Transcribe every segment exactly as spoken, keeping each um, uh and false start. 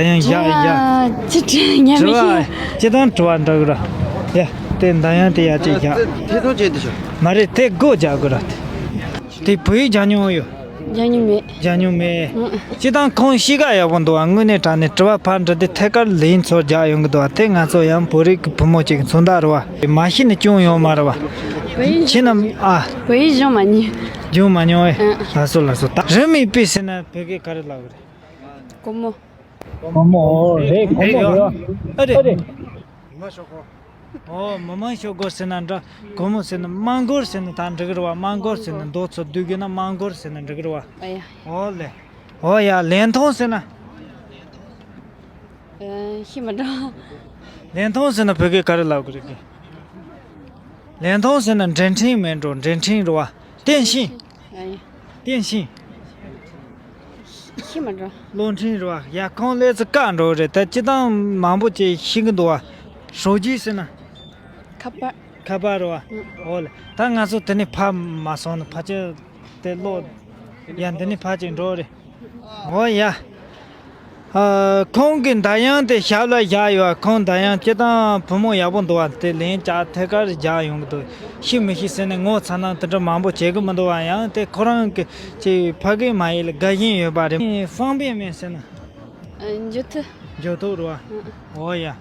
ཡང་བཞག་ཡ། ཅི་དྲན་ཉམས་དྲི་བ་ཤེས། ཅི་དང་དྲི་བ་འདྲ་གི་ར། ཡ། དེ་འདང་ཡང་དེ་ཡ་ཅིག་བཞག་ཐེ་ཐོ་བྱེད་དུ་ཤོག་མ་རེད་དེ་སྒོ་རྒྱག་གི་ར། དེ་བོད་ཡིག་སྦྱང་མྱོང་ཡོད། སྦྱང་མྱོང་མེད། སྦྱང་མྱོང་མེད། ཨང་། སྤྱི་བཏང་ཁོང་གཤིས་ཀ་ཡག་པོ་འདུག་བ། དངོས་གནས་དྲང་གནས་དྲི་བ་ཕར་འདྲི་དེ་ཐད་ཀར་ལན་ཚོར་རྒྱག་ཡོང་གི་འདུག་བ། དེ་ང་ཚོ་ཡང་བོད་རིགས་ཀྱི་བུ་མོ་ཅིག་མཚོན་རྟགས་རེད་བ། མ་ཤེས་ནི་ཅུང་ཡོད་མ་རེད་བ། བོད་ཡིག་ཁྱེད་རྣམས་ཨ། བོད་ཡིག་སྦྱོང་མ་མྱོང་། སྦྱོང་མ་མྱོང་ཨེ། ཨང་། ལགས་སོ་ལགས་སོ། ད་རིན་མེད་པའི་ཟེར་ན་བོད་སྐད་ག་རེ་ལབ་གི་རེད། སྒོར་མོ། སྒོར་མོ་རེད། སྒོར་མོ་རེད་བ། ཨ་རེད། ཨ་རེད། ཨོ། མི་མང་ཤོག་སྒོར་ཟེར་ན་འདྲ། སྒོར་མོ་ཟེར་ན་དམངས་སྒོར་ཟེར་ན་ད་འགྲིག་གི་རེད་བ། དམངས་སྒོར་ཟེར་ན་མདོ་ཚོ་བསྡུས་གི་ན་དམངས་སྒོར་ཟེར་ན་འགྲིག་གི་རེད་བ། ཨ་ཡ། ཨོ་ལེ། ཨོ་ཡ། ལན་ཐུང་ཟེར་ན། ཨ། ཤེས་མ་འགྲོ། ལན་ཐུང་ཟེར་ན་བོད་སྐད་ག་རེ་ལབ་གི་རེད་གི། ལན་ཐུང་ཟེར་ན་འགྲན་འཕྲིན་མིན་འགྲོ། འགྲན་འཕྲིན་རེད་བ། བསྟན་ཤིང་། ཨ་ཡ། བསྟན་ཤིང་། ཤེས་མ་འགྲོ། གློག་འཕྲིན་རེད་བ། ཡ། ཁོང་ལས་ཚོ་བཀག་འགྲོ་རེད། ད་སྤྱི་བཏང་མང་པོ་ཅིག་ཤེས་གི་འདུག་བ། ཧྲོ་རྒྱུས་ཟེར་ན། ཁ་པར། ཁ་པར་རེད་བ། ཨང་། འོ་ལེ། ད་ང་ཚོ་དེ་ནས་ཕར་མ་སོང་ན་ཕལ་ཆེར་དེ་ལོག་ཡ། འདི་ནས་ཕར་ཅིག་འགྲོ་རེད། འོ་ཡ། ཨ། ཁོང་གི་འདར་དབྱངས་དེ་ཞབས་ལ་བཞག་ཡོད་བ། ཁོང་འདར་དབྱངས་སྤྱི་བཏང་བུ་མོ་ཡག་པོ་འདུག་བ། དེ་ལན་ཅག་ཐད་ཀར་རྒྱག་ཡོང་གི་འདུག་ཤེས་མི་ཤེས་ཟེར་ནས་ངོ་ཚ་ན་དེ་འདྲ་མང་པོ་བྱེད་གི་མི་འདུག་བ། ཡང་དེ་ཁོ་རང་གི་ཅིག་ཕ་གི་མ་ཡིན་ལ་དགའ་ཞེན་ཡོད་པ་རེད། ཧྥང་པིན་མེན་ཟེར་ན། ཨ། འཇུ་ཐུ། འཇུ་ཐུ་རེད་བ། ཨང་། འོ་ཡ།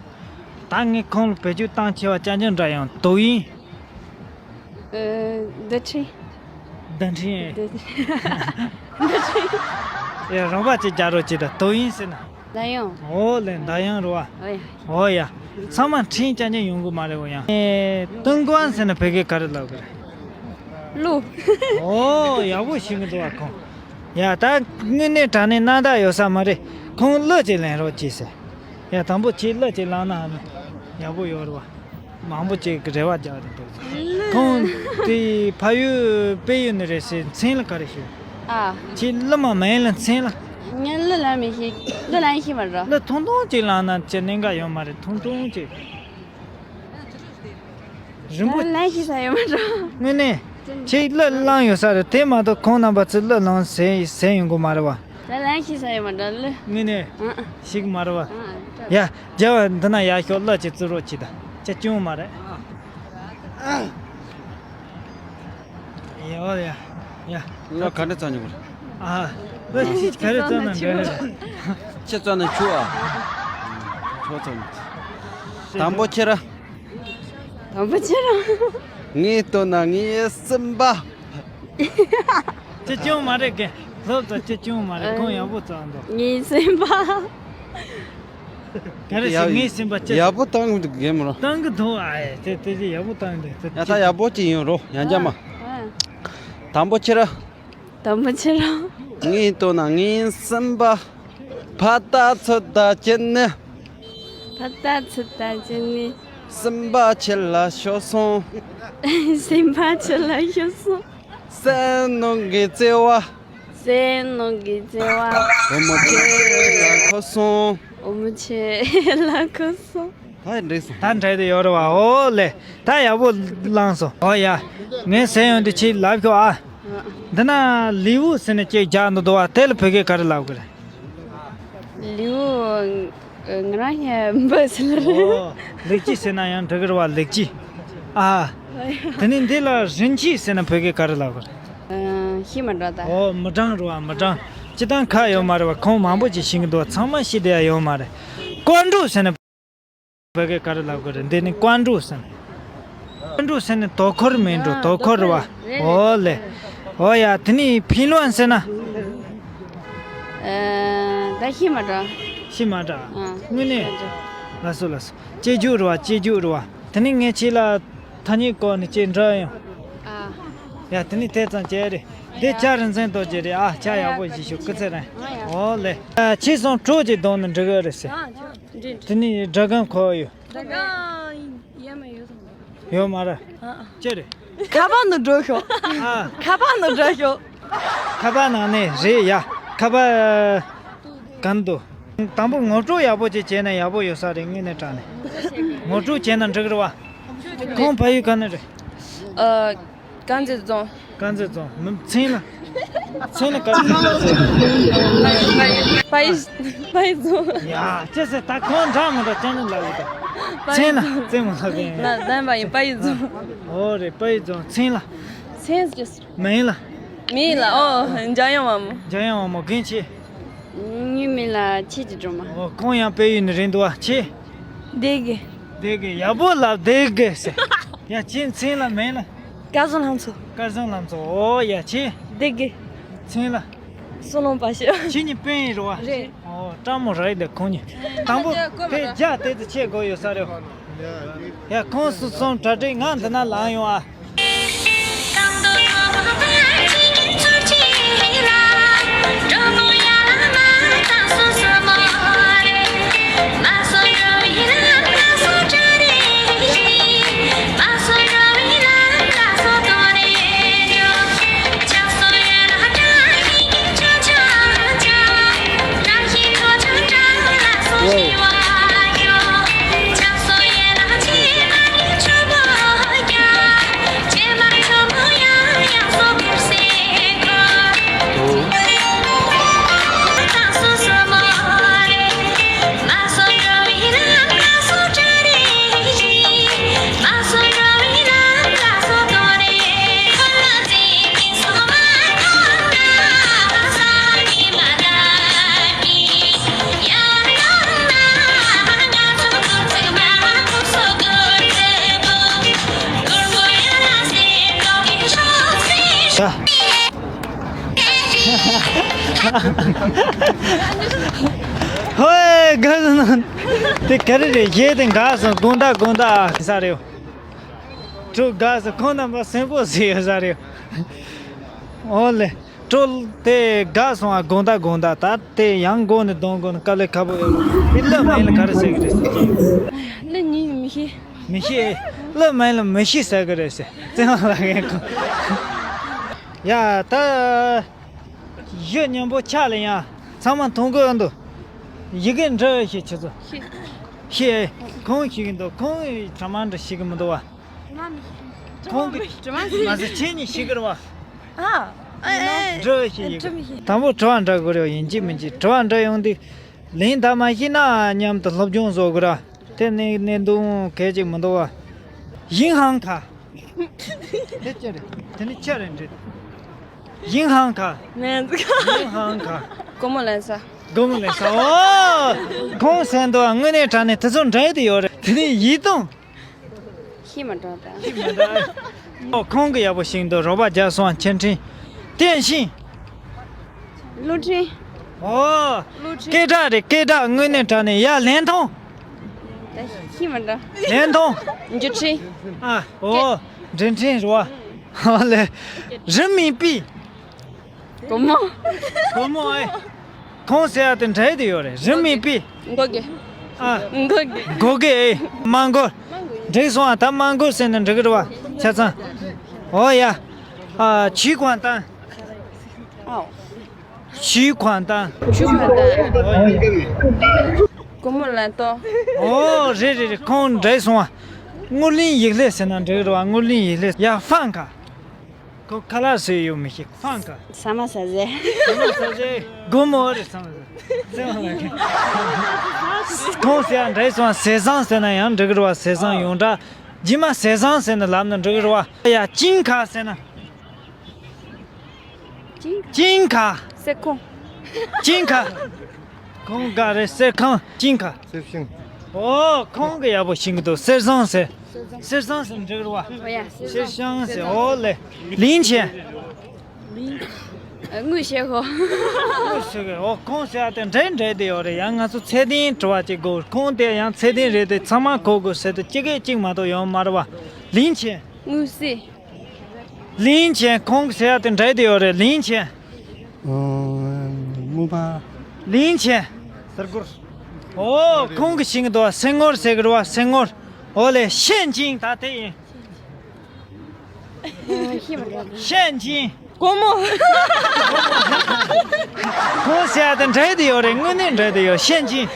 ད་ངས་ཁོང་ལ་བེད་སྤྱོད་བཏང་ཆེ་བ་ཅང་ཅང་འདྲ་ཡང་དོ་ཡིན། ཨ། བརྡ་འཕྲིན། བརྡ་འཕྲིན། བརྡ་འཕྲིན། ཡ། རོགས་པ་ཅིག་རྒྱག་རོགས་བྱེད་ད། དོ་ཡིན་ཟེར་ན། འདར་དབྱངས། འོ་ལེ། འདར་དབྱངས་རེད་བ། འོ་ཡ། འོ་ཡ། ཚང་མ་འཕྲིན་ཅང་ཅང་ཡོང་གི་མ་རེད་འོ་ཡང་། ཨེ། ཏུན་ཀོན་ཟེར་ན་བོད་སྐད་ག་རེ་ལབ་གི་རེད། གླུ། ཨོ། ཡག་པོ་ཤེས་གི་འདུག་བ་ཁོང་། ཡ། ད་དངོས་གནས་དྲང་གནས་རྣམ་དག་ཡོད་ས་མ་རེད། ཁོང་གླུ་ཅིག་ལེན་རོགས་གྱིས་ཟེར། ཡ། དང་པོ་ཁྱེད་གླུ་ཅིག་བླངས་ན་ཡག་པོ་ཡོད་རེད་བ། མང་པོ་ཅིག་གི་རེ་བ་རྒྱག་རེད་འདུག་ཁོང་དེ་ཕ་ཡུལ་དཔལ་ཡུལ་ནས་རེད་ཟེར། མཚན་ལ་ག་རེ་ཞུ། ཨ། ཁྱེད་གླུ་མ་མ་ཡིན་ལ་མཚན་ལ། ངས་གླུ་ལེན་མི་ཤེས། གླུ་ལེན་ཤེས་མ་རེད། གླུ་ཐུང་ཐུང་ཅིག་བླངས་ན་ཅི་གནད་འགག་ཡོད་མ་རེད། ཐུང་ཐུང་ཅིག་རིང་པོ། ད་ལན་ཤེས་ས་ཡོད་མ་འགྲོ། དངོས་གནས། ཁྱེད་གླུ་བླངས་ཡོད་ས་རེད། དེ་མ་གཏོགས་ཁོང་རྣམ་པ་ཚོས་གླུ་བླངས་ཟེར་ཟེར་ཡོང་གི་མ་རེད་བ། ད་ལན་ཤེས་ས་ཡོད་མ་འགྲོ་གླུ། དངོས་གནས། ཨང་། ཤེས་ཀྱི་མ་རེད་བ། ཨང་། ཡ། རྒྱལ་བ་འདི་ན་ཡར་ཤོག་གླུ་ཅིག་བཙུགས་རོགས་གྱིས་ད། ཅི་སྐྱོན་མ་རེད། ཡ། ཡ། ང་ག་འདྲ་རྩ་ཉོ་གི་རེད། ཨ། ཁྱེད་ག་རེ་རྩ་ན་འདྲ་རེད། ཁྱེད་རྩ་ན་ཆུ་ཨ། ཆུ་རྩ་ན། དང་པོ་ཁྱེད་ར། དང་པོ་ཁྱེད་ར། ངའི་ལྟོས་ན་ངའི་སེམས་པ། ཅི་སྐྱོན་མ་རེད་གི། སློབ་དང་ཅི་སྐྱོན་མ་རེད། ཁོང་ཡག་པོ་རྩ་འདུག་ངའི་སེམས་པ། ག་རེ་ཞིག་ངའི་སེམས་པ་ཅི། ཡག་པོ་བཏང་གི་འདུག་གེ་མོ་རང་། བཏང་གི་འདུག་ཨ་ཡེ། དེ་དེ་ཅི་ཡག་པོ་བཏང་གི་འདུག་ཡ། ད་ཡག་པོ་ཅིག་ཡོང་རོགས། ཡང་བསྐྱར་མ། ཨ། དང་པོ་ཁྱེད་ར། དང་པོ་ཁྱེད་ར། ངའི་ལྟོས་ན་ངའི་སེམས་པ། ཕ་ད་ཚོད་ད་ཁྱེད་ནི། ཕ་ད་ཚོད་ད་ཁྱེད་ནི། སེམས་པ་ཁྱེད་ལ་ཤོར་སོང་། སེམས་པ་ཁྱེད་ལ་ཤོར་སོང་། སེམས་ནང་གི་བརྩེ་བ། སེམས་ནང་གི་བརྩེ་བ། བུ་མོ་ཁྱེད་ལ་ཤོར་སོང་། བུ་མོ་ཁྱེད་ལ་ཤོར་སོང་། ད་འགྲིག་སོང་། ད་འགྲིག་དེ་ཡོད་རེད་བ། ཨོ་ལེ། ད་ཡག་པོ་བླངས་སོང་། ཨོ་ཡ། ངས་ཟེར་ཡོང་དུས་ཁྱེད་ལབ་ཤོག་ཨ། འདི་ན་ལེའུ་ཟེར་ནས་ཅིག་རྒྱག་འདུག་འདུག་བ། དེ་ལ་བོད་སྐད་ག་རེ་ལབ་དགོས་རེད། ལེའུ། ང་རང་ཡང་འབུ་ཟེར་ལ་རེད། ཨོ། ལེགས་སྐྱེས་ཟེར་ན་ཡང་འགྲིག་གི་རེད་བ། ལེགས་སྐྱེས། ཨ། དེ་ནས་འདི་ལ་རིན་ཆེན་ཟེར་ན་བོད་སྐད་ག་རེ་ལབ་དགོས་རེད། ཤེས་མ་འགྲོ་ད། ཨོ། མི་གྲངས་རེད་བ། མི་གྲངས། སྤྱི་བཏང་ཁ་ཡོད་མ་རེད་བ། ཁོང་མང་པོ་ཅིག་ཤེས་གི་འདུག་ཚང་མ་ཤེས་བསྡད་ཡ་ཡོད་མ་རེད། ཀོན་ཀྲུའུ་ཟེར་ན། བོད་སྐད་ག་རེ་ལབ་དགོས་རེད། འདི་ནི་ཀོན་ཀྲུའུ་ཟེར། ཀོན་ཀྲུའུ་ཟེར་ནི་དོ་ཁུར་མིན་འགྲོ། ཨ། དོ་ཁུར་རེད་བ། རེད་རེད། ཨོ་ལེ། ཨོ་ཡ། དེ་ནི་ཕིན་ལོན་ཟེར་ན། ཨ། ད་ཤེས་མ་འགྲོ། ཤེས་མ་འགྲོ། ཨ། དངོས་གནས། ཤེས་མ་འགྲོ། ལགས་སོ་ལགས་སོ། གཅེས་རྒྱུ་རེད་བ། གཅེས་རྒྱུ་རེད་བ། དེ་ནི་ངས་ཁྱེད་ལ་ཐ་སྙད་བཀོད་ནས་གཅེས་འདྲ་ཡང་། ཨ། ཡ། དེ་ནི་དེ་ཙམ་བྱས་རེད། འདི་ལྕགས་རི་འཛིན་རྡོ་རྗེ་རེད་ཨ། ལྕགས་ཡག་པོ་ཞིག་ཞུ། སྐུ་ཚེ་རིང་། ཨོ་ལེ། ཨ། ཁྱེད་སོང་གྲོགས་ཅིག་གདོང་ནས་འགྲིག་གི་རེད་ཟེར། ཨ། འགྲིག་འགྲིག་དེ་ནི་སྒྲ་སྒམ་ཁོག་ཡོད། སྒྲ་སྒམ་ཡ་མ་ཡོད་སོང་། ཡོད་མ་རེད། ཨ། ཅི་རེད། ཁ་པར་ནང་འགྲོ་ཤོག་ཨ། ཁ་པར་ནང་འགྲོ་ཤོག་ཁ་པར་ནང་ནས་རེད་ཡ། ཁ་པར་གང་འདུག་དང་པོ་ངོ་སྤྲོད་ཡག་པོ་ཅིག་བྱས་ན་ཡག་པོ་ཡོད་ས་རེད། དངོས་གནས་དྲང་ནས་ངོ་སྤྲོད་བྱས་ན་འགྲིག་གི་རེད་བ། ཁོང་ཕ་ཡུལ་ག་ནས་རེད། ཨ། དཀར་མཛེས་རྫོང་། དཀར་མཛེས་རྫོང་། མི་མཚན་ལ། མཚན་ལ་ག་རེ་ཟེར། པ་ཡི། པ་ཡི་རྫོང་། ཡ། ཅི་ཟེར། ད་ཁོང་འདྲ་མི་འདྲ་ཅན་ལ་ལབ་ཡོད་ད། པ་ཡི་མཚན་ལ་རྫོང་། རྫོང་མ་ལབ་ཡིན། ན་ལྡན་པ་ཡིན། པ་ཡི་རྫོང་། ཨོ་རེད། པ་ཡི་རྫོང་། མཚན་ལ། མཚན་ཅི་ཟེར། མིང་ལ། མིང་ལ། ཨོ། འཇམ་དབྱངས་དབང་མོ། འཇམ་དབྱངས་དབང་མོ། རྒན་ཁྱེད། ངའི་མིང་ལ་ཆོས་ཀྱི་སྒྲོལ་མ། ཨོ། ཁོང་ཡང་དཔལ་ཡུལ་ནས་རེད་འདུག་བ། ཁྱེད། སྡེ་དགེ། སྡེ་དགེ། ཡག་པོ་ལབ། སྡེ་དགེ་ཟེར། ཡ། ཁྱེད་མཚན་ལ་མིང་ལ། སྐལ་བཟང་ལྷ་མཚོ། སྐལ་བཟང་ལྷ་མཚོ། ཨོ་ཡ། ཁྱེད། སྡེ་དགེ། མཚན་ལ། བསོད་ནམས་པ་ཞིག་ཁྱེད་གཉིས་སྤུན་རེད་བ། རེད། ཨོ། སྤྲང་མོ་རེད་དེ་ཁོང་གཉིས། དང་པོ་ཕེ་རྒྱ་དེ་ཚོ་ཆེ་དགོས་ཡོད་ས་རེད། ཡ། ཁོང་སུ་སོང་གྲ་སྒྲིག་ང་འདི་ན་ལངས་ཡོང་ཨ། ཧོའེ། དགའ་སོང་། དེ་ག་རེ་རེད། གཞས་དེ་འགག་སོང་། དགོང་དག་དགོང་དག་ས་རེད། ཁྲོ་དགའ་སོང་། ཁོང་རྣམ་པ་སེམས་པོ་ཟེར་ཡོད་ས་རེད། ཨོ་ལེ། ཁྲོ་དེ་དགའ་སོང་ཨ། དགོང་དག་དགོང་དག་ད་དེ་ཡང་དགོང་ནས་གདོང་དགོང་ནས་དཀའ་ལས་ཁག་པོ་ཡོད་རེད། དེ་བླ་མ་ཡིན་ལ་ག་རེ་ཟེར་གི་རེད་ཟེར་གྱི། ལ་ཉིན་མི་ཤེས། མི་ཤེས། བླ་མ་ཡིན་ལ་མི་ཤེས་ཟེར་གི་རེད་ཟེར། བཙན་དབང་ལགས་ངས་གོ། ཡ། ད། གཞས་མཉམ་པོ་ཆགས་ལ་ཡང་ཚང་མ་མཐོང་གི་འདུག་ཡི་གེ་འབྲི་ཤེས་ཁྱེད་ཚོ། ཤེས། ཁོང་ཤེས་ཀྱི་འདུག་ཁོང་གིས་དྲི་མ་འདྲི་ཤེས་ཀྱི་མི་འདུག་བ། ཁོང་གིས་དྲི་མ་ཤེས། མ་ཟད་ཁྱེད་གཉིས་ཤེས་ཀྱི་རེད་བ། ཨ། ཨེ་ཨེ། འབྲི་ཤེས་ཡི་གེ། དྲི་མ་ཤེས། དང་པོ་དྲི་བ་འདྲི་དགོས་རེད་བ། ཡིན་གཅིག་མིན་གཅིག་དྲི་བ་འདྲི་ཡོང་དུས། ལན་ད་མ་ཤེས་ན་མཉམ་དུ་སློབ་སྦྱོང་བཟོ་དགོས་ར། དེ་ནས་གནད་དོན་གལ་ཆེ་མི་འདུག་བ། ཡིན་ཧང་ག་དེ་ཅི་རེད། དེ་ནི་ཅི་རེད་འདྲི། ཡིན་ཧང་ག་མེད། ཡིན་ཧང་ག་སྒོར་མོ་ལེན་ས། སྒོར་མོ་ལེན་ས། ཨོ། ཁོང་ཟེར་འདུག་དངོས་གནས་དྲང་གནས་དེ་ཚོ་འདྲ་དེ་ཡོད་རེད། དེ་ནི་ཡིད་གཏོང་། ཤི་མ་འགྲོ་ད། ཤི་མ་འགྲོ། ཨོ། ཁོང་གི་ཡག་པོ་ཤེས་འདུག་རོགས་པ་རྒྱག་སོང་། ཆེ་འཕྲིན། བསྟན་ཤིང་། བློ་འཕྲིན། ཨོ། བློ་འཕྲིན། སྐད་གྲགས་རེད། སྐད་གྲགས་དངོས་གནས་དྲང་གནས། ཡ། ལན་ཐུང་། ད་ཤི་མ་འདྲ། ལན་ཐུང་། འགྱུར་འཕྲིན། ཨ། ཨོ། འགྲན་འཕྲིན་རེད་བ། ཨོ་ལེ། རི་མིན་པི། སྒོར་མོ། སྒོར་མོ་ཨེ། ཁོང་ཟེར་ཡ་དེ་འདྲ་དེ་ཡོད་རེད། རི་མིན་པི། མགོ་གི། ཨ། མགོ་གི། མགོ་གི་ཨེ། མ་མགོ། འགྲིག་སོང་ཨ། ད་མ་མགོ་ཟེར་ན་འགྲིག་གི་རེད་བ། ཆ་ཚང་། ཨོ་ཡ། ཨ། ཆུའི་ཁོང་ཏང་། ཨའོ། ཆུའི་ཁོང་ཏང་། ཆུའི་ཁོང་ཏང་། སྒོར་མོ་ལེན་ཏོ། ཨོ། རེད་རེད་རེད། ཁོང་འདྲ་སོང་ཨ། སྔོ་ལིང་ཡིག་ལེ་ཟེར་ན་འགྲིག་རེད་བ། སྔོ་ལིང་ཡིག་ལེ། ཡ། ཧྥང་ཁ། ཁོ་ཁ་ལག་ཟས་ཡོད་མི་ཤེས། ཧྥང་ཁ། ས་མ་ཟ་ཟེ། ས་མ་ཟ་ཟེ། སྒོར་མོ་རེད། ས་མ་ཟ་ཟེ། ཁོང་ཟེར་ཡ་འདྲ་སོང་ཨ། ཟས་བཟང་ཟེར་ན་ཡང་འགྲིག་རེད་བ། ཟས་བཟང་ཡོངས་གྲགས། རྗེས་མ་ཟས་བཟང་ཟེར་ནས་ལབ་ན་འགྲིག་རེད་བ། ཡ། ཅིང་ཁ་ཟེར་ན། ཅིང་། ཅིང་ཁ། གསེར་ཁང་། ཅིང་ཁ། ཁོང་ག་རེ། གསེར་ཁང་། ཅིང་ཁ། གསེར་ཤིང་། ཨོ། ཁོང་གི་ཡག་པོ་ཤེས་ཀྱི་འདུག་གསེར་ཟངས་ཟེར། གསེར་ཟངས་ཟེར་འགྲིག་རེད་བ། ཨོ་ཡ། གསེར་ཤང་ཟེར། ཨོ་ལེ། ལིན་ཆེན། ཨ། དངུལ་ཤེས་ཁོ། དངུལ་ཤེས་ཁོ། ཨོ། ཁོང་ཟེར་ཡ་དེ་འདྲ་འདྲ་དེ་ཡོད་རེད། ཡང་ང་ཚོ་ཚད་ལྡན་དྲི་བ་ཅིག་དགོས། ཁོང་དེ་ཡང་ཚད་ལྡན་རེད་དེ། ཚང་མ་གོ་དགོས་ཟེར་དུས་སྤྱི་སྐད་གཅིག་མ་གཏོགས་ཡོད་མ་རེད་བ། ལིན་ཆེན། དངུལ་རྩིས། ལིན་ཆེན། ཁོང་གི་ཟེར་ཡ་དེ་འདྲ་དེ་ཡོད་རེད། ལིན་ཆེན། ཨོ། དངུལ་པ། ལིན་ཆེན། གསེར་འགོར། ཨོ། ཁོང་གི་ཤེས་ཀྱི་འདུག་བ། གསེར་ངོར་ཟེར་གི་རེད་བ། གསེར་ངོར། ཨོ་ལེ། ཤན་ཅིང་། ད་དེ་ཡིན། ཤན་ཅིང་། སྒོར་མོ། ཁོང་ཟེར་ཡ་དེ་འདྲ་དེ་ཡོད་རེད། དངོས་གནས་འདྲ་དེ་ཡོད། ཤན་ཅིང་།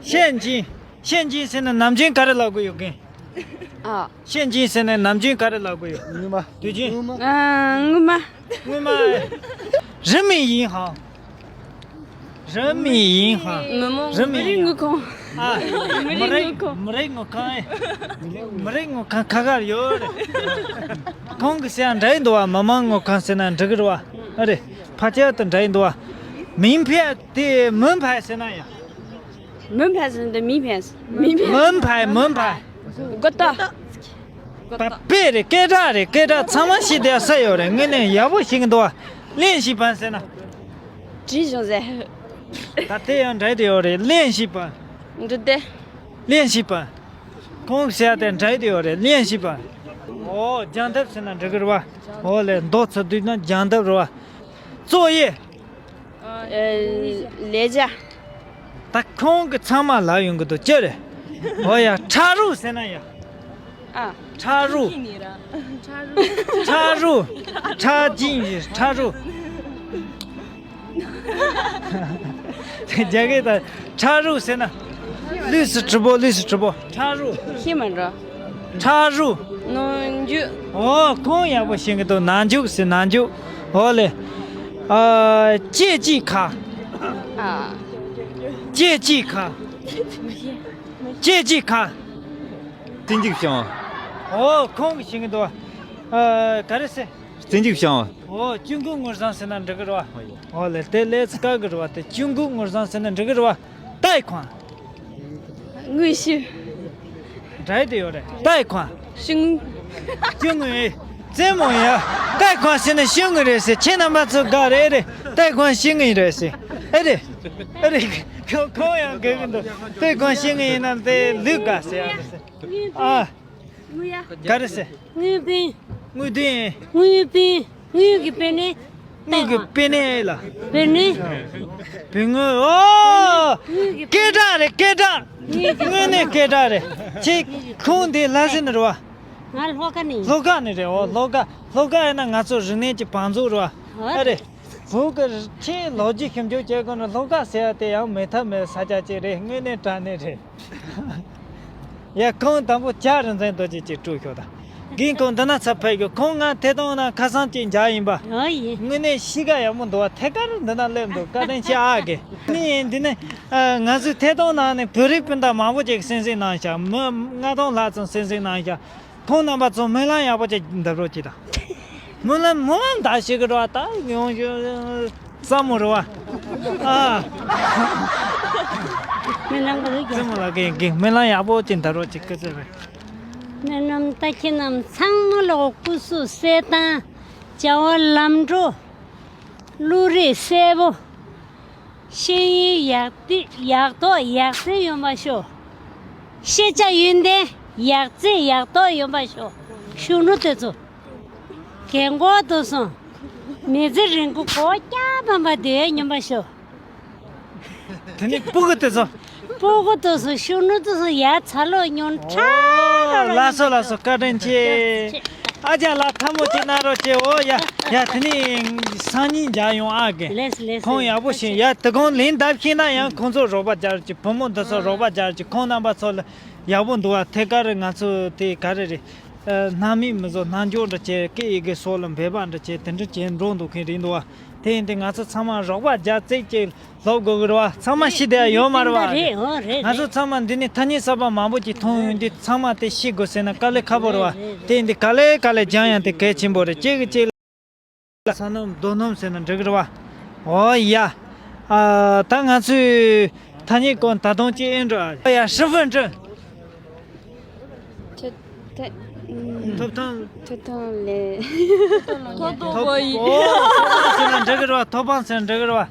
ཤན་ཅིང་། ཤན་ཅིང་ཟེར་ན་ནམ་རྒྱུན་ག་རེ་ལབ་གི་ཡོད་གི། ཨ། ཤན་ཅིང་ཟེར་ན་ནམ་རྒྱུན་ག་རེ་ལབ་གི་ཡོད། དངུལ་མ། དུས་རྒྱུན། ཨ། དངུལ་མ། དངུལ་མ། རིན་མེད་ཡིན་ཧང་། རིན་མེད་ཡིན་ཧང་། མི་མང་རིན་མེད་མི་རིགས་ཡིན་དངུལ་ཁང་། ཨ། མི་མི་རིགས་རིགས་དངུལ་ཁང་། མི་རིགས་དངུལ་ཁང་ཨེ། མི་རིགས་དངུལ་ཁང་ཁ་ཁར་ཡོད་རེད། ཁོང་གི་ཟེར་ཡ་འདྲ་ཡི་འདུག་བ། མི་མང་དངུལ་ཁང་ཟེར་ན་འགྲིག་གི་རེད་བ། ཨ་རེད། ཕལ་ཆེར་དུ་འདྲ་ཡི་འདུག་བ། མིང་ཕལ་དེ་མིན་ཕལ་ཟེར་ན་ཡང་། མིན་ཕལ་ཟེར་འདི་མིན་ཕལ། མིན་ཕལ། མིན་ཕལ་མིན་ཕལ། གོ་ཏོ། པ་པེ་རེད། སྐད་གྲགས་རེད། སྐད་གྲགས་ཚང་མ་ཤེས་བསྡད་ས་ཡོད་རེད། དངོས་གནས་ཡག་པོ་ཞིག་འདུག་བ། གླེན་ཞིག་པ་ཟེར་ན། བྲིས་བྱུང་ཟེར། ད་དེ་ཡང་འདྲ་དེ་ཡོད་རེད། གླེན་ཞིག་པ། འདི་དེ། གླེན་ཞིག་པ། ཁོང་ཟེར་དེ་འདྲ་དེ་ཡོད་རེད། གླེན་ཞིག་པ། ཨོ་རྒྱང་ཐབས་ཟེར་ན་འགྲིག་གི་རེད་བ། ཨོ་ལེ་མདོ་ཚུར་བསྡུས་ན་རྒྱང་ཐབས་རེད་བ། བཙོག་གཡས། ལས་བྱ། ད་ཁོང་གི་ཚང་མ་ལབ་ཡོང་གི་འདུག་ཅི་རེད། ཨོ་ཡ་ཁྲ་རུ་ཟེར་ན་ཡ། ཨ། ཁྲ་རུ། ཁྲ་རུ། ཁྲ་ཅིང་ཁྲ་རུ། རྒྱ་སྐད་དང་ཁྲ་རུ་ཟེར་ན། ལུས་སུ་གྲུ་པོ་ལུས་སུ་གྲུ་པོ་ཁྲ་རུ། ཤེས་མ་འགྲོ། ཁྲ་རུ། ནང་འཇུག་ཨོ་ཁོང་ཡག་པོ་ཤེས་གི་འདུག་ནང་འཇུག་ཟེར་ནང་འཇུག་ཨོ་ལེ། ཨ། ལྕེ་གཅིག་ཁ། ཨ། ལྕེ་གཅིག་ཁ། ལྕེ་གཅིག་ཁ། རྩེ་འཇིག་བྱང་། ཨོ་ཁོང་གི་ཤེས་གི་འདུག་ཨ། ག་རེ་ཟེར། རྩེ་འཇིག་བྱང་། ཨོ་གཅུང་མགོ་དངུལ་བཟང་ཟེར་ན་འགྲིག་གི་རེད་བ། ཨོ་ལེ་དེ་ལས་ཀ་གི་རེད་བ། དེ་གཅུང་མགོ་དངུལ་བཟང་ཟེར་ན་འགྲིག་གི་རེད་བ། ཏའི་ཁོང་། དངུལ་ཤུ། འདྲ་དེ་ཡོད་རེད། ཏའི་ཁོང་། ཤུ་དངུལ། ཤུ་དངུལ་ཨེ། རྩེད་མོ་ཡ། ཏའི་ཁོང་ཟེར་ན་ཤུ་དངུལ་རེད་ཟེར། ཁྱེད་རྣམ་པ་ཚོ་དགའ་རེད་རེད། ཏའི་ཁོང་ཤུ་དངུལ་རེད་ཟེར། ཨེ་རེད། ཨེ་རེད། ཁོ་ཁོ་ཡང་དགའ་གི་འདུག་ཏའི་ཁོང་ཤུ་དངུལ་ཡིན་ན་དེ་ལུས་དགའ་ཟེར་ཡ་རེད་ཟེར། ཨ། དངུལ་ཡ། ག་རེ་ཟེར། དངུལ་བུན། དངུལ་བུན། དངུལ་བུན། དངུལ་གྱི་པེ་ནེ། དངུལ་གྱི་པེ་ནེ་ལ། པེ་ནེ། བུན་དངུལ་ཨོ། དངུལ་གྱི་སྐད་གྲགས་རེད་སྐད་གྲགས། དངུལ་གྱི་དངོས་གནས་སྐད་གྲགས་རེད། ཁྱེད་ཁོང་དེ་ལ་ཟེར་ནི་རེད་བ། ང་ལྷོ་ཁ་ནས་ཡིན། ལྷོ་ཁ་ནས་རེད། ཨོ་ལྷོ་ཁ་ལྷོ་ཁ་ཡིན་ན་ང་ཚོ་རིག་གནས་ཀྱི་བང་མཛོད་རེད་བ། ཨ་རེད། བོད་ཀྱི་ཆེས་ལོ་རྒྱུས་ཞིབ་འཇུག་བྱེད་དགོས་ན་ལྷོ་ཁ་ཟེར་ཡ་དེ་ཡང་མེད་ཐབས་མེད་ས་ཆ་ཅིག་རེད། དངོས་གནས་དྲང་གནས་རེད། ཡ་ཁོང་དང་པོ་ལྕགས་རི་འཛིན་རྡོ་རྗེ་ཅིག་སྤྲོད་ཤོག་དང་། རྒན་ཁོང་འདི་ན་ཚབ་ཕེབས་ཡོད། ཁོང་ང་ཐད་གཏོང་ནང་ཁ་སང་ཅིག་མཇལ་ཡིན་པ། ཨོ་ཡིན། དངོས་གནས་གཤིས་ཀ་ཡག་པོ་འདུག་བ། ཐད་ཀར་འདི་ན་སླེབས་འདུག་བཀའ་དྲིན་ཆེ་ཨ་དགེ། ནི་འདི་ནས་ང་ཚོའི་ཐད་གཏོང་ནང་ནས་བོད་རིགས་སྤུན་ཟླ་མང་པོ་ཅིག་གསན་གཟིགས་གནང་ཤག་མི་ལྔ་སྟོང་ལྷག་ཙམ་གསན་གཟིགས་གནང་ཤག་ཁོང་རྣམ་པ་ཚོ་སྨོན་ལམ་ཡག་པོ་ཅིག་འདེབས་རོགས་གྱིས་དང་། སྨོན་ལམ་སྨོན་ལམ་ད་ཞིག་གི་རེད་བ། ད་ཡོང་ཞུ་ཙམ་མོ་རེད་བ། ཨ། སྨོན་ལམ་ག་ཚོད་ཀྱི། ཙམ་མོ་ལ་གི་གི་སྨོན་ལམ་ཡག་པོ་ཅིག་འདེབས་རོགས་གྱིས་སྐུ་ཚེ་རིང་། སྨོན་ལམ་ད་ཁྱེད་རྣམས་ཚང་མ་ལོག་སྐུ་གཟུགས་གསལ་ཐང་། བྱ་བ་ལམ་འགྲོ། བློ་རིག་གསལ་པོ། ཤེས་ཡོན་ཡག་ཏི་ཡག་ཐོག་ཡག་བརྩེགས་ཡོང་བ་ཤོག་ཤེས་བྱ་ཡོན་ཏན་ཡག་བརྩེགས་ཡག་ཐོག་ཡོང་བ་ཤོག་གཞོན་ནུ་དེ་ཚོ་རྒན་གོག་དེ་ཚོ་མི་ཚེ་རིང་པོ་གོ་སྐྱ་ཕམ་པ་དེ་སྙོམས་པ་ཤོག་དེ་ནི་སྤུ་གུ་དེ་ཚོ། སྤུ་གུ་དེ་ཚོ་གཞོན་ནུ་དེ་ཚོ་ཡར་འཚར་ལོངས་མྱོང་ཁྲ་ལ་ལ་ལགས་སོ་ལགས་སོ། བཀའ་དྲིན་ཆེ། ཨ་ཅག་ལགས་ཐལ་མོ་གཅིག་གནང་རོགས་བྱེད། འོ་ཡ་ཡ། དེ་ནི་སང་ཉིན་མཇལ་ཡོང་ཨ་དགེ། ལེས་ལེས། ཁོང་ཡག་པོ་ཞིག་ཡ། དེ་ཁོང་ལན་འདེབས་ཤེས་ན་ཡང་ཁོང་ཚོ་རོགས་པ་རྒྱག་རོགས་གྱིས། བུ་མོ་འདི་ཚོ་རོགས་པ་རྒྱག་རོགས་གྱིས། ཁོང་རྣམ་པ་ཚོ་ལ་ཡག་པོ་འདུག་བ། ཐད་ཀར་ང་ཚོ་དེ་ག་རེ་རེད། སྣང་མེད་མི་བཟོ། རྣལ་འབྱོར་འདྲ་བྱས། སྐད་ཡི་གེ་སོགས་ལ་འབད་པ་འདྲ་བྱས། དེ་འདྲ་བྱས་འགྲོ་འདུག་མཁན་རེད་འདུག་བ། དེ་ཡིན་དུས་ང་ཚོ་ཚང་མ་རོགས་པ་རྒྱག་རྩིས་ཀྱིས་ལོབས་དགོས་ཀྱི་རེད་བ། ཚང་མ་ཤི་བསྡད་ཡོད་མ་རེད་བ། རེད། ཨོ་རེད། ང་ཚོ་ཚང་མ་འདི་ནས་ཐ་སྙད་གསར་པ་མང་པོ་ཅིག་མཐོང་ཡོང་དུས་ཚང་མ་དེ་ཤེས་དགོས་ཟེར་ན་དཀའ་ལས་ཁག་པོ་རེད་བ། རེད་རེད། དེ་ཡིན་དུས་ག་ལེ་ག་ལེ་སྦྱང་ཡང་དེ་གལ་ཆེན་པོ་རེད། གཅིག་གིས་གཅིག་ལ་ས་སྣུམ་རྡོ་སྣུམ་ཟེར་ན་འགྲིག་གི་རེད་བ། ཨོ་ཡ། ཨ། ད་ང་ཚོས་ཐ་སྙད་སྐོར་ད་དུང་གཅིག་ཨེ་འགྲོ་ཨ། ཨོ་ཡ། ཧྲི་ཧྥུན་ཀྲུན། ཐེ་ཐེ། ཐོབ་ཐང་། ཐོབ་ཐང་ལས། ཐོབ་ཐང་། ཐོབ་ཐང་ཟེར་ན་འགྲིག་གི་རེད་བ། ཐོབ་ཐང་ཟེར་ན་འགྲིག་གི་རེད་བ།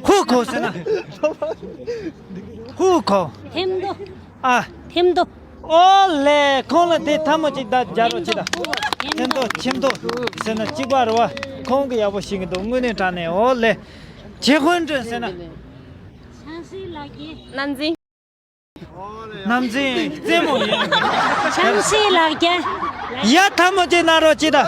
ཧུ་ཁོ་ཟེར་ན། ཧུ་ཁོ། ཐེམ་ཐོ། ཨ། ཐེམ་ཐོ། ཨོ་ལེ། ཁོང་ལ་དེ་ཐལ་མོ་གཅིག་ད་སྦྱར་རོགས་གྱིས་ད། ཐེམ་ཐོ་ཐེམ་ཐོ་ཟེར་ན་གཅིག་པ་རེད་བ། ཁོང་གིས་ཡག་པོ་ཤེས་ཀྱི་འདུག་དངོས་གནས་དྲང་གནས། ཨོ་ལེ། ཆེ་ཧུན་ཀྲུན་ཟེར་ན། ཆང་སའི་ལག་ཁྱེར། ནམ་རྫིང་། ནམ་རྫིང་རྩེད་མོ་ཡིན། ཆང་སའི་ལག་ཁྱེར། ཡ། ཐལ་མོ་གཅིག་གནང་རོགས་གྱིས་ད།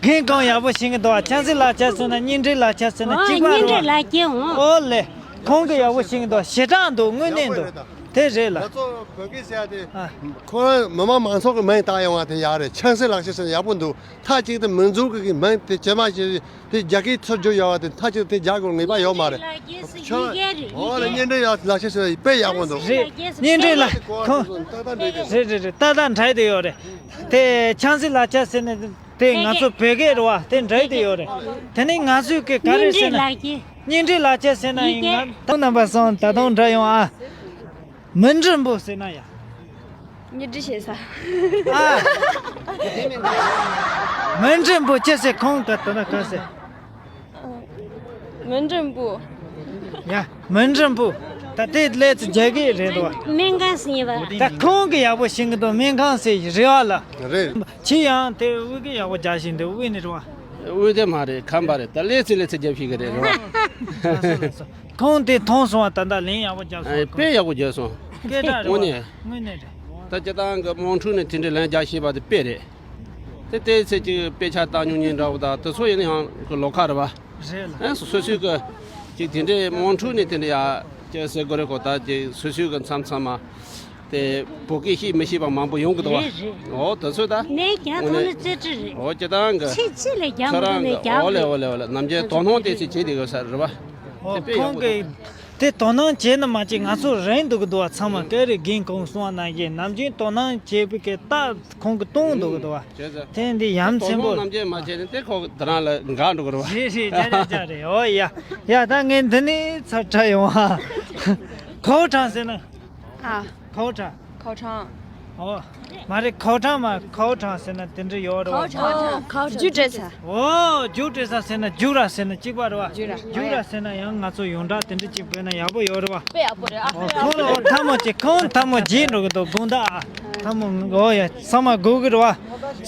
རྒན་གོང་ཡག་པོ་ཤེས་ཀྱི་འདུག་ཨ། ཆང་སའི་ལག་ཁྱེར་ཟེར་ན་གཉེན་སྒྲིག་ལག་ཁྱེར་ཟེར་ན་ཨོ་གཅིག་པ་རེད་བ། གཉེན་སྒྲིག་ལག་ཁྱེར་འོང་། ཨོ་ལེ། ཁོང་གིས་ཡག་པོ་ཤེས་ཀྱི་འདུག་ཞེ་དྲག་འདུག་དངོས་གནས་འདུག་དེ་རེད་ལ། ང་ཚོ་བོད་སྐད་ཟེར་ཡ་དེ། ཨ། ཁོ་རང་མི་དམངས་མང་ཚོགས་ཀྱི་མིང་བཏགས་ཡོང་བ་དེ་ཡག་རེད། ཆབ་སྲིད་ལག་ཁྱེར་ཟེར་ན་ཡག་པོ་འདུག་མཐའ་གཅིག་ཏུ་མི་འཛུགས་ཀྱི་མིང་དེ་ཇི་མ་ཇི་བཞིན་དེ་རྒྱ་སྐད་ཚུར་བསྒྱུར་ཡོང་བ་དེ་མཐའ་གཅིག་ཏུ་དེ་རྒྱག་དགོས་ངེས་པ་ཡོད་མ་རེད། ཁྱོད། འོ་ལ་གཉེན་སྒྲིག་ཡག་ལག་ཁྱེར་ཟེར་ན་དཔེ་ཡག་པོ་འདུག་རེད། གཉེན་སྒྲིག་ལ་ཁོང་། ཏག་ཏག་འགྲིག་གི། རེད་རེད་རེད། ཏག་ཏག་འགྲིག་དེ་ཡོད་རེད། དེ་ཆབ་སྲིད་ལག་ཁྱེར་ཟེར་ན་དེ་ང་ཚོ་བོད་སྐད་རེད་བ། དེ་འགྲིག་དེ་ཡོད་རེད། དེ་ནས་ང་ཚོའི་གི་ག་རེ་ཟེར་ན། གཉེན་སྒྲིག་ལག་ཁྱེར་ཟེར་ན་ཡིན་ང་། ཐོག་རྣམ་པ་སོང་ད་དུང་འདྲ་ཡོང་ཨ། མི་འགྲུལ་པོ་ཟེར་ན་ཡ། གཉེན་སྒྲིག་བྱེད་ས། ཨ། མི་འགྲུལ་པོ་ཅི་ཟེར་ཁོང་ག་དོན་ན་ག་ཟེར། མི་འགྲུལ་པོ། ཡ། མི་འགྲུལ་པོ། ད་དེ་ལས་ཚོ་རྒྱ་སྐད་རེད་དོ། སྨན་ཁང་ཟེར་བ། ད་ཁོང་གི་ཡག་པོ་ཤེས་གི་འདུག་སྨན་ཁང་ཟེར་རེད་བ་ལ། རེད། ཁྱི་ཡང་དེ་དབུས་ཀྱི་ཡག་པོ་རྒྱག་བཞིན་འདུག་དབུས་ནས་རེད་བ། དབུས་དེ་མ་རེད། ཁམས་པ་རེད། ད་ལས་ཚེ་ལས་ཚེ་རྒྱབ་ཤིག་གི་རེད། རེད་བ། ཁོང་དེ་མཐོང་སོང་བ། ད་ལྟ་ལན་ཡག་པོ་རྒྱབ་སོང་། དཔེ་ཡག་པོ་རྒྱབ་སོང་། སྐད་གྲགས་རེད་བ། དངོས་གནས། དངོས་གནས་རེད། ད་སྤྱིར་བཏང་གི་དམངས་ཁྲོད་ནས་དེ་འདྲའི་ལན་རྒྱག་ཤེས་པ་དེ་དཔེ་རེད། དེ་ལྟའི་ཚེ་གཅིག་དཔེ་ཆ་བཏང་མྱོང་མཁན་འདྲ་བོ་དང་དེ་ཚོ་ཡིན་ན་ཡང་གི་ལོགས་ཀ་རེད་བ། རེད་ལ། ཨ་སོ་སོའི་གི་ཅིག་དེ་འདྲའི་དམངས་ཁྲོད་ནས་དེ་འདྲ་ཡ་ཅིག་ཟེར་དགོས་རེད་གོ། ད་ཅིག་སོ་སོའི་གི་མཚམས་མཚམས་མ་དེ་བོད་སྐད་ཤེས་མི་ཤེས་པ་མང་པོ་ཡོང་གི་འདུག་བ། རེད་རེད། འོ་དེ་ཚོ་ད་ནས་རྒྱ་དངོས་གནས་ཐོན་ནི་རྩེ་གྲི་རེད། འོ་སྤྱིར་བཏང་གི་ཚིག་ཚིག་ལས་རྒྱ་ཁོ་མོ་རང་ནས་གི་རྒྱ་འོ་ལེ་འོ་ལེ་འོ་ལེ་ནམ་རྒྱུན་དོ་སྣང་དེ་ཚོ་བྱེད་བསྡད་དགོས་ས་རེད་བ། འོ་དེ་དཔེ་ཡག་ཁོང་པོ་གི་འདུག་དེ་དོ་སྣང་བྱས་ན་མ་བྱས་ང་ཚོ་རན་འདུག་གི་འདུག་བ། ཚང་མ་སྐད་རིགས་རྒན་གོང་གསུང་བ་ནང་བཞིན་ནམ་རྒྱུན་དོ་སྣང་བྱེད་པའི་སྐད་རྟགས་ཁོང་གི་གཏོང་འདུག་གི་འདུག་བ། བྱས་ཙང་། དེ་འདི་ཡ་མཚན་པོ། དོ་སྣང་ནམ་རྒྱུན་མ་བྱས་ན་དེ་ཁོ་གི་དེ་རང་ལ་འགག་འགྲོ་གི་རེད་བ། རེད་རེད། རྒྱ་རེད་རྒྱ་རེད། འོ་ཡ། ཡ་ད་ངས་འདི་ནས་ཚར་ཁྲ་ཡོང་ཨ། ཁའོ་ཁྲང་ཟེར་ན། ཨ། ཁའོ་ཁྲང་། ཁའོ་ཁྲང་། ཨོ། མ་རེད། ཁའོ་ཁྲང་མ་ཁའོ་ཁྲང་ཟེར་ན་དེ་འདྲ་ཡོད་རེད་བ། ཁའོ་ཁྲང་། ཁའོ་ཁྲང་། རྒྱུ་འབྲས་ས། ཨོ། རྒྱུ་འབྲས་ས་ཟེར་ན་རྒྱུ་ར་ཟེར་ན་གཅིག་པ་རེད་བ། རྒྱུ་ར། རྒྱུ་ར་ཟེར་ན་ཡང་ང་ཚོ་ཡོངས་གྲགས་དེ་འདྲ་གཅིག་བོས་ན་ཡག་པོ་ཡོད་རེད་བ། དཔེ་ཡག་པོ་རེད་ཨ། ཨོ་ཁོང་ལ་ཨོ་ཐལ་མོ་ཅིག་ཁོང་ཐལ་མོ་རྗེས་འགྲོ་གི་འདུག་དགོངས་དག་ཨ། ཐལ་མོ་ཨོ་ཡ་ཚང་མ་དགོས་གི་རེད་བ།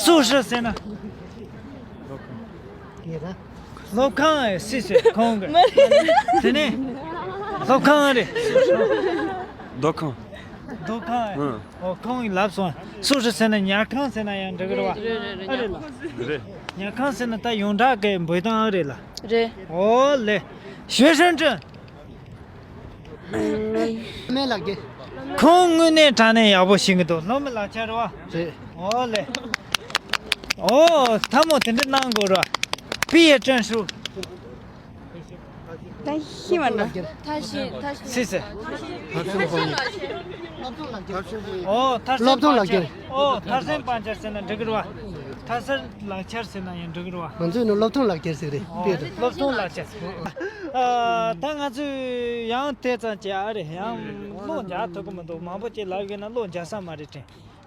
སུ་ཧྲི་ཟེར་ན། སློབ་ཁང་ཨེ་སུ་ཟེར་ཁོང་གི། མ་རེད། དེ་ནས་སློབ་ཁང་རེད། སྡོད་ཁང་། སྡོད་ཁང་ཨེ། ཨང་། ཨོ་ཁོང་གིས་ལབ་སོང་། སུ་ཧྲི་ཟེར་ན་ཉལ་ཁང་ཟེར་ན་ཡང་འགྲིག་གི་རེད་བ། རེད་རེད་རེད། ཨ་རེད་ལ། རེད། ཉལ་ཁང་ཟེར་ན་ད་ཡོངས་གྲགས་ཀྱི་འབོད་སྟངས་ཨ་རེད་ལ། རེད། ཨོ་ལེ། ཞུ་ཧྲན་ཀྲིན། སྨན་ལགས་ཀྱི། ཁོང་དངོས་གནས་དྲང་གནས་ཡག་པོ་ཤེས་ཀྱི་འདུག་སློབ་མ་ལག་ཆ་རེད་བ། རེད། ཨོ་ལེ། ཨོ་ཐལ་མོ་དེ་འདྲ་གནང་དགོས་རེད་བ། པི་ཡེ་ཀྲན་ཧྲུའུ། ད་ཤི་མ་འདྲ། ད་ཤི་ད་ཤི། སི་སི། ཨོ་མཐར་སློབ་སྟོན་ལག་ཁྱེར། ཨོ་མཐར་སེམས་སྤང་བྱ། ཨོ་མཐར་སེམས་སྤང་བྱ་ཟེར་ན་འགྲིག་གི་རེད་བ། མཐར་སེམས་ལག་ཁྱེར་ཟེར་ན་ཡང་འགྲིག་གི་རེད་བ། ང་ཚོས་ནི་སློབ་སྟོན་ལག་ཁྱེར་ཟེར་རེད། ཨོ་དཔེ་རེད། སློབ་སྟོན་ལག་ཁྱེར། ཨ་ད་ང་ཚོས་ཡང་དེ་ཙམ་བྱས་ཨ་རེད། ཡང་བློ་འཇགས་ཐུབ་ཀྱི་མི་འདུག་མང་པོ་ཅིག་ལབ་ཡོད་ན་བློ་འཇགས་ས་མ་རེད་དྲན།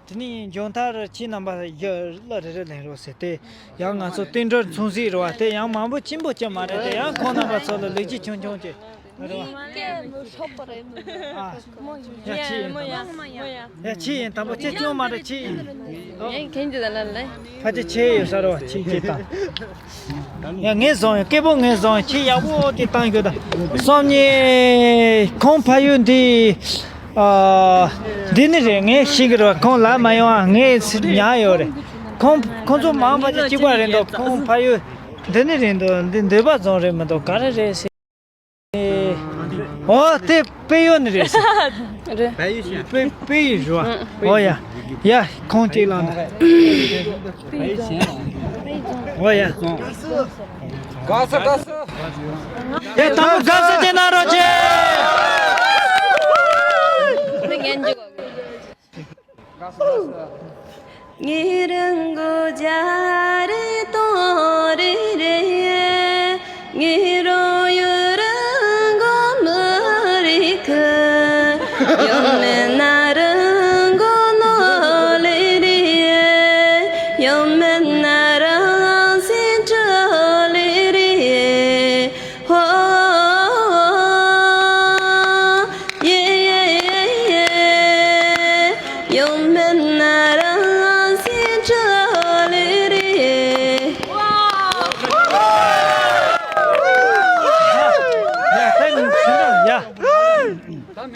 དེ་ནས་མཇུག་མཐར་ཁྱེད་རྣམ་པ་ཡ་གླུ་རེ་རེ་ལེན་རོགས་ཟེར་ཏེ། ཡང་ང་ཚོ་བསྟུན་གྲོས་མཚུངས་གཟིགས་རེད་བ། དེ་ཡང་མང་པོ་ཆེན་པོ་ཅིག་མ་རེད་དེ། ཡང་ཁོང་རྣམ་པ་ཚོ་ལ་ལེགས་སྐྱེས་ཆུང་ཆུང་ཅིག་རེད་བ། ཨ། ཡ་ཁྱེད་ཡིན། ཡ་ཁྱེད་ཡིན། དང་པོ་ཁྱེད་ཆུང་མ་རེད། ཁྱེད་ཡིན། ཡ་ཁྱེད་ཀྱི་ད་ལ་ལེ། ཕ་ཆེ་ཆེ་ཡོད་ས་རེད་བ། ཁྱེད་ཀྱི་ད། ཡ་ངས་བཟུང་ཡོད། སྐད་པོ་ངས་བཟུང་ཡོད། ཁྱེད་ཡག་པོ་དེ་བཏང་ཤོག་ད། སོམ་ཉི། ཁོང་ཕ་ཡུལ་འདི། ཨ། འདི་ནི་རེད། ངས་ཤེས་ཀྱི་རེད། ཁོང་ལབ་མ་ཡོང་ཨ། ངས་ཉར་ཡོད་རེད། ཁོང་ཁོང་ཚོ་མང་པོ་ཅིག་གཅིག་པ་རེད་འདུག་ཁོང་ཕ་ཡུལ་འདི་ནི་རེད་འདུག་འདི་འདོད་པ་རྫོང་རེད་མི་འདུག་ག་རེ་རེད་ཟེར། ཨོ་དེ་དཔལ་ཡུལ་ནི་རེད་ཟེར། རེད། དཔལ་དཔལ་ཡུལ་རེད་བ། ཨོ་ཡ། ཡ་ཁོང་གཅིག་ལ་ན། ཨོ་ཡ། དགའ་ས་དགའ་ས། ཡ་དང་པོ་དགའ་ས་དེ་ན་རོགས་བྱེད། ཡ།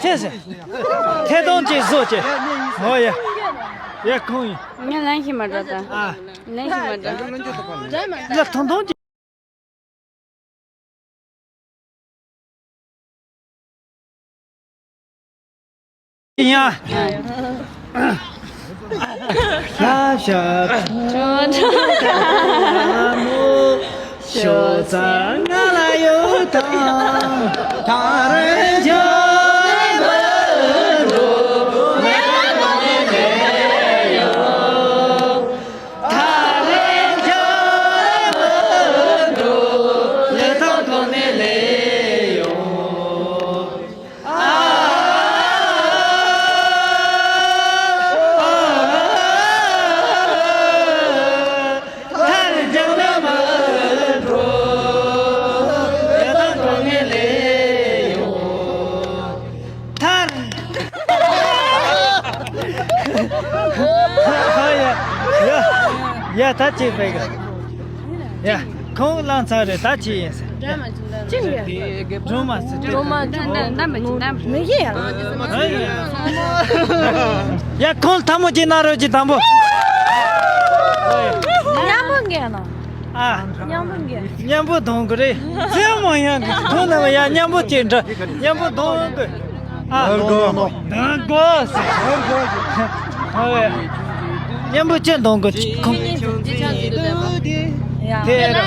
ཐལ་སོང་། ཐལ་སོང་། ཅིག་བཟོ་ཅིག་ཨོ་ཡ། ཡ་ཁོང་ཡིན། ངས་ལན་ཞིག་མ་འགྲོ་ད། ཨ། ལན་ཞིག་མ་འགྲོ། ལ་ཐོང་ཐོང་ཅིག་ཡ། ཤ་ཤ་ཤོ་ཚ་ང་ལ་ཡོད་དང་། ཐང་རེ་ཇོ་མ་འགྲོ་ལེ་ཐང་གོ་ནེ་ལེ་ཡོད། ཐང་རེ་ཇོ་མ་འགྲོ་ལེ་ཐང་གོ་ནེ་ལེ་ཡོད། ཡ་ད་ཅིག་པའི་གི། ཡ། ཁོང་བླངས་ཚར་རེད། ད་ཅི་ཡིན་ཟེར། ཅི་ཡིན། སྒྲོལ་མ་ཟེར། སྒྲོལ་མ་ད་ད་ད་མི་ཅི་ད་མི་ཡིན་ཡ། ཨ་ཡ། ཡ་ཁོང་ཐལ་མོ་ཅིག་གནང་རོགས་གྱིས་དང་པོ། མཉམ་པོ་འགས་ན། ཨ། མཉམ་པོ་འགས། མཉམ་པོ་གཏོང་གི་རེད། ཚེ་མང་ཡང་གི་ཐོག་ན་བ་ཡ་མཉམ་པོ་ཅིག་འདྲ། མཉམ་པོ་གཏོང་གི། ཨ། ཨ་གོ། ཨ་གོ་ཟེར། ཨ་གོ། ཨ་ཡ། མཉམ་པོ་ཅིག་གཏོང་གི་ཁོང་། ཡ། དེ་ར།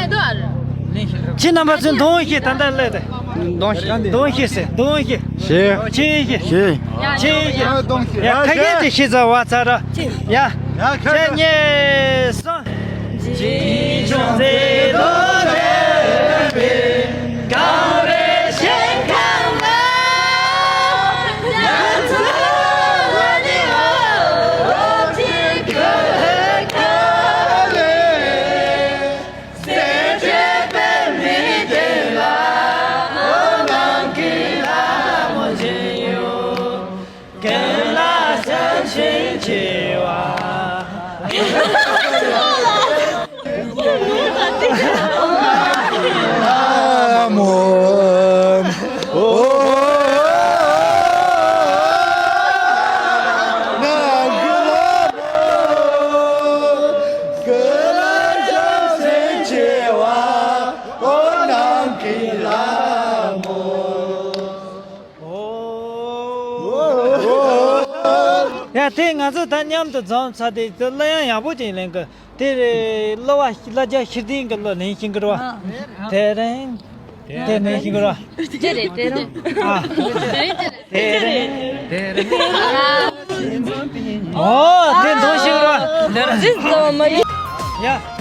ཁྱེད་རྣམ་པ་ཚོས་འདོན་ཤིག་ད་ལྟ་སླེབས་ཏེ། འདོན་ཤིག་འདོན་ཤིག་ཟེར། འདོན་ཤིག་ཤེས། ཤེས། ཤེས་ཤིག་ཤེས་ཤིག་ཡ་ཁ་སྐད་ཅིག་ཤེས་ཚར་བ་ཚར་ར། ཡ། ཡ་ཁ་ཁ། ཁྱེད་གཉིས་སོང་། ཡ་དེ་ང་ཚོ་ད་མཉམ་དུ་འཛོམས་ཚར་ཏེ་དེ་གླུ་དབྱངས་ཡག་པོ་ཅིག་ལེན་གི། དེ་རེད། གླུ་བ་གླུ་རྒྱག་ཤེར་ལྡན་གྱི་གླུ་ལེན་ཤེས་ཀྱི་རེད་བ། དེ་རིང་དེ་ལེན་ཤེས་ཀྱི་རེད་བ། དེ་རེད་དེ་རེད། ཨ། དེ་རིང་དེ་རིང་། ཨོ་དེ་འདོན་ཤེས་ཀྱི་རེད་བ། ཅི་ཙམ་མ་ཡིན། ཡ།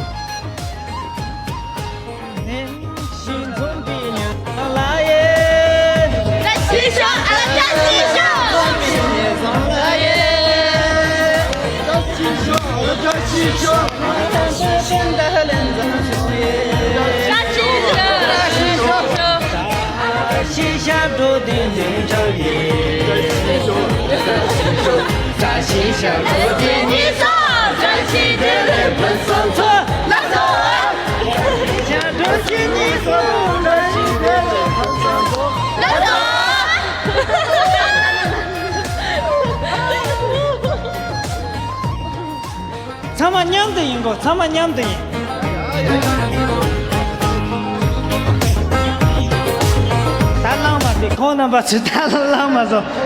ཚང་མ་མཉམ་དུ་ཡིན་དགོས། ཚང་མ་མཉམ་དུ་ཡིན། ད་ལངས་མ་འདི་ཁོང་རྣམ་པ་ཚོས་ད་ལངས་མ་སོང་།